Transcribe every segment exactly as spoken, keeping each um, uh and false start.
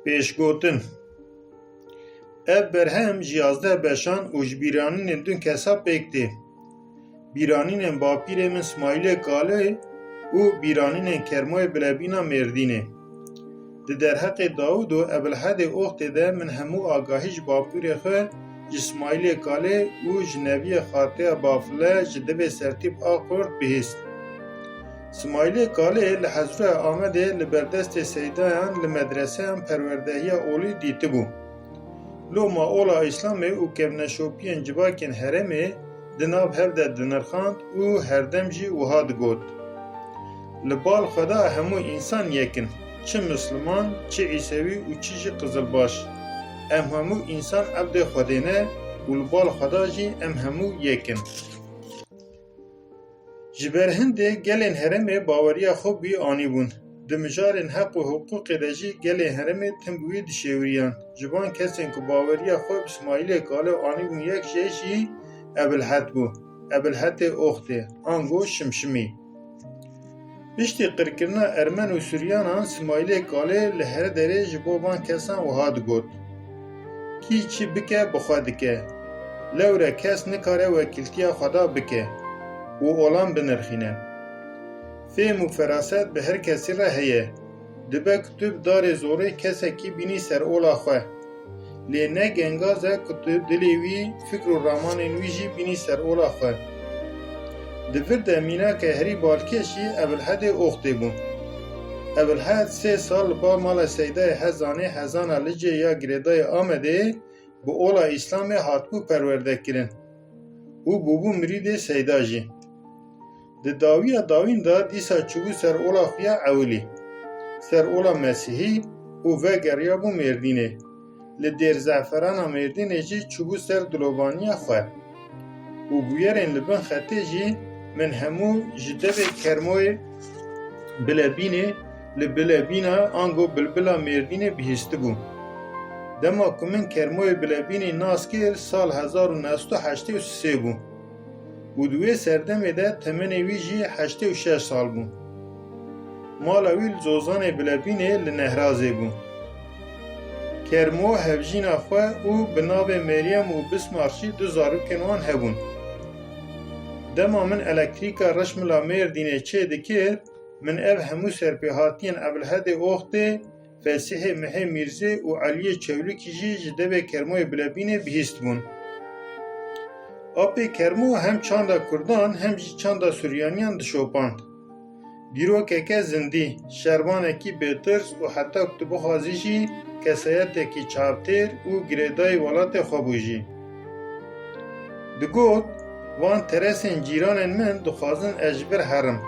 Pêşgotin. Ev berhem ji yazdeh beşan û ji bîranînên du kesa pêk tê. Bîranînên bapîrê min Smaîlê Kalê û bîranînên Kermoyê Bilebîna Mêrdînê. Di derheqê Dawûd û Ebilhedê Oxtê de min hemû agahî ji bapîrê xwe, ji Smaîlê Kalê û ji Neviyê Xateya Bafile ji Dibê Sertîp a Xort bihîst. Smaîlê Kalê li Hezroya Amedê li ber destê seydayan li medreseyan perwerdehiya olî dîtibû. Loma ola Îslamê û kevneşopiyên civakên herêmê di nav hev de dinirxand û herdem jî wiha digot, Li bal Xweda hemû însan yek in, çi misliman, çi îsewî û çi jî qizilbaş. Em hemû însan evdê Xwedê ne û li bal Xweda jî em hemû yek in. Ji ber hindê gelên herêmê baweriya xwe bi wî anîbûn. Di mijarên heq û hiqûqê de jî gelên herêmê tim bi wî dişêwiriyan. Ji van kesên ku baweriya xwe bi Smaîlê Kalê anîbûn yek jê jî Ebilhed bû. Ebilhetê Oxtê, ango Şimşimî. Piştî qirkirina Ermen û Suryanan Smaîlê Kalê li her derê ji bo van kesan wiha digot, Kî çi bike bi xwe dike. Lewre kes nikare wekîltiya Xweda bike û olan binirxîne. Fêm û feraset bi her kesî re heye. Dibe ku tu bi darê zorê kesekî bînî ser ola xwe. Lê ne gengaz e ku tu dilê wî, fikr û ramanên wî jî bînî ser ola xwe. Di vir de mînake herî balkêş jî Ebilhedê Oxtê bû. Ebilhed sê sal li ba mala Seydayê Hezanê, Hezana Licê ya girêdayê Amedê, bi ola Îslamê hatibû perwerdekirin û bûbû mirîdê Seyda jî. Di dawiya dawîn de dîsa çûbû ser ola xwe ya ewilî, ser ola Mesîhî û vegeriyabû Mêrdînê. Li Dêr Zeferana Mêrdînê jî çûbû ser dilovaniya xwe. Û bûyerên li bin xetê jî min hemû ji devê Kermoyê Bilebînê, li Bilebîna ango Bilbila Mêrdînê bihîstibû. Dema ku min Kermoyê Bilebînê nas kir, sal hezar û neh sed û heştê û sê bû û di wê serdemê de temenê wî jî heştê û şeş sal bû. Mala wî li Zozanê Bilebînê li Nehrazê bû. Kermo hevjîna xwe û bi navê Meryem û Bismar jî du zarokên wan hebûn. Dema min elektrîka Reşmila Mêrdînê çê dikir, min ev hemû serpêhatiyên Ebilhedê Oxtê, Fesîhê Mihê Mîrzê û Eliyê Çewlikî jî ji devê Kermoyê Bilebînê bihîstibûn. Apê Kermo hem çanda Kurdan hem jî çanda Suryaniyan dişopand. Dîrokeke zindî, şervanekî bêtirs û heta ku tu bixwazî jî kesayetekî çavtêr û girêdayî welatê xwe bû jî. Digot, Van teresên cîranên min dixwazin ez ji vir herim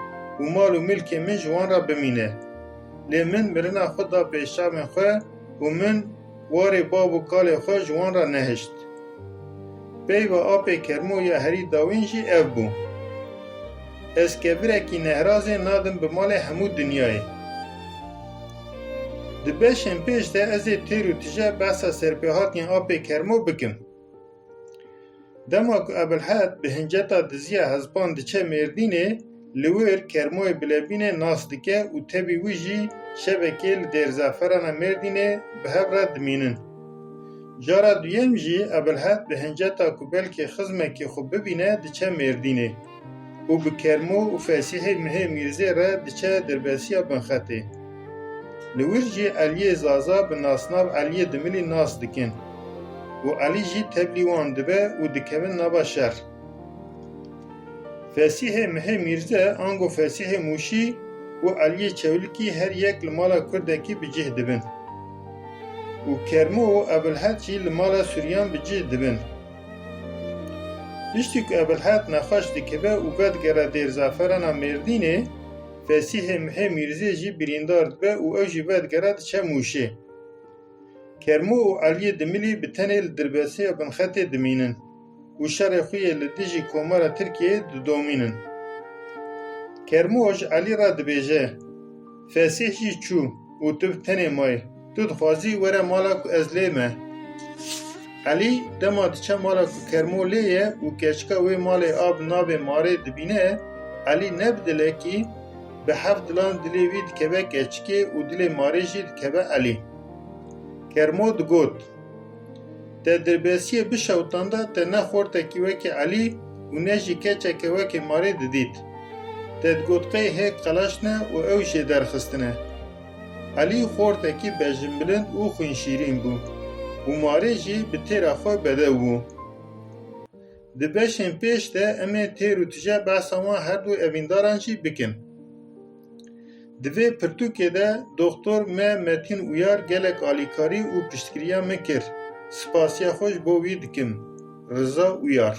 û mal û milkê min ji wan re bimîne. Lê min mirina xwe da pêşçavên xwe û min warê bav û kalê xwe ji wan re nehişt. Peyva apê Kermo ya herî dawîn jî ev bû. Ez kevirekî Nehrazê nadim bi malê hemû dinyayê. Di beşên pêş de ez ê têr û tije behsa serpêhatiyên apê Kermo bikim. Dema ku Ebilhed bi hinceta diziya hespan diçe Mêrdînê, li wir Kermoyê Bilebînê nas dike û tevî wî jî şevekê li Dêrzeferana Mêrdînê bi hev re dimînin. Cara duyem jî Ebilhed bi hinceta ku belkî xizmekê xwe bibîne diçe Mêrdînê û bi Kermo û Fesîhê Mihê Mîrzê re diçe Dirbesiya Binxetê. Li wir jî Eliyê Zaza bi nasnav Eliyê Dimilî nas dikin û Elî jî tevlî wan dibe û dikevin nava şer. Fesîhê Mihê Mîrze ango Fesîhê Mûşî û Eliyê Çewlikî her yek li mala kurdekî bi cih dibin û Kermo û Ebilhed jî li mala Suryan bi cih dibin. Piştî ku Ebilhed nexweş dikibe û vedigere Dêrzaferana Mêrdînê, Fesîhê Mihê Mîrzê jî birîndar dibe û ew jî vedigere diçe Mûşê. Kermo û Eliyê Dimilî bi tenê li Dirbesiya Binxetê dimînin û şerê xwe yê li dijî Komara Tirkiyeyê didomînin. Kermo ji Elî re dibêje, Fesîh jî çû û tu bi tenê mayî. Tu dixwazî were mala ku ez lê me. Elî dema diçe mala ku Kermo lê ye û keçika wê malê a bi navê Marê dibîne, Elî ne bi dilekî, bi heft dilan dilê wî dikeve keçikê û dilê Marê jî dikeve Elî. Kermo digot, te dirbesiyê bişewitanda te ne xortekî wekî Elî û ne jî keçeke wekî Marê didît. Te digot qey hê qelaş ne û ew jê derxistine. Elî xortekî bejinbilind û xwînşîrîn bû û Marê jî bi têra xwe bedew bû. Di beşên pêş de em ê têr û tije behsa wan her du evîndaran jî bikin. Di vê pirtûkê de Doktor Me Metîn Uyar gelek alîkarî û piştgiriya min kir. Spasiya xwe ji bo wî dikim. Riza Uyar.